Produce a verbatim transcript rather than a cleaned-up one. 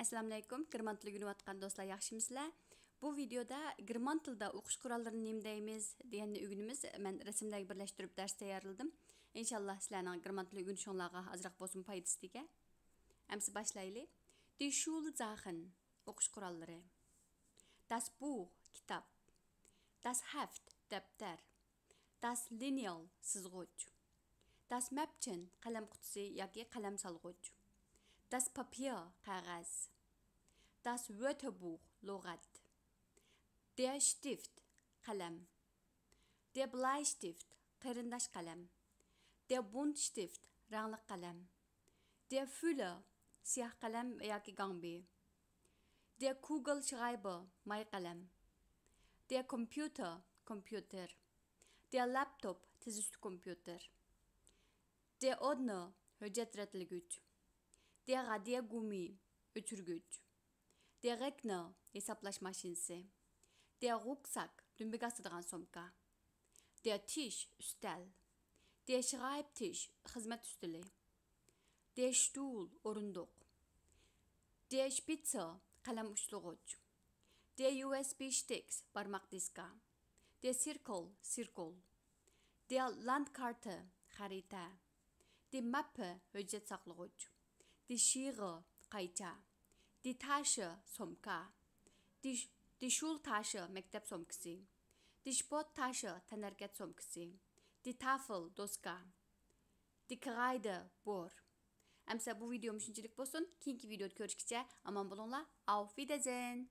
ئەسسالامۇئەلەيكۇم، گېرمان تىلى ئۆگىنىۋاتقان دوستلار، ياخشىمۇسىلەر؟ بۇ ۋىدېودا گېرمان تىلىدا ئوقۇش قوراللىرىنى نېمە دەيمىز دېگەننى ئۆگىنىمىز. مەن رەسىملەرگە بىرلەشتۈرۈپ دەرس تەييارلىدىم. ئىنشاللا سىلەرنىڭ گېرمان تىلى ئۆگىنىشىڭلارغا ئازراق بولسىمۇ پايدىسى تېگەر. ئەمسە باشلايلى. Die Schulsachen، ئوقۇش قوراللىرى. Das Buch، كىتاب. Das Heft، دەپتەر. Das Lineal، سىزغۇچ. Das Mäppchen، قەلەم قۇتىسى ياكى قەلەم سالغۇچ. Das Papier، قەغەز. Das Wörterbuch، لۇغەت. Der Stift، قەلەم. Der Bleistift، قېرىنداش قەلەم. Der Buntstift، رەڭلىك قەلەم. Der Füller، سىياھ قەلەم ياكى گاڭبى. Der Kugelschreiber، ماي قەلەم. Der Computer، كومپيۇتېر. Der Laptop، تىزۈستى كومپيۇتېر. Der Ordner، ھۆججەت رەتلىگۈچ. Der Radiergummi، ئۆچۈرگۈچ. Der Rechner، ھېسابلاش ماشىنىسى. Der Rucksack، دۈمبىگە ئاسىدىغان سومكا. Der Tisch، ئۈستەل. Der Schreibtisch، خىزمەت ئۈستىلى. Der Stuhl، ئورۇندۇق. Der Spitzer، قەلەم ئۇچلىغۇچ. Der U S B Sticks، بارماق دىسكا. Der Zirkel، سىركۇل. Der Landkarte، خەرىتە. Die Mappe، ھۆججەت ساقلىغۇچ. Die Schere، قايچا. Die Tasche، سومكا. Die, die Schultasche، مەكتەپ سومكىسى. Die Sporttasche، تەنھەرىكەت سومكىسى. Die Tafel، دوسكا. Die Kreide، بور. ئەمسە بۇ ۋىدېو مۇشۇنچىلىك بولسۇن. كېيىنكى ۋىدېودا كۆرۈشكىچە ئامان بولۇڭلار. Auf Wiedersehen!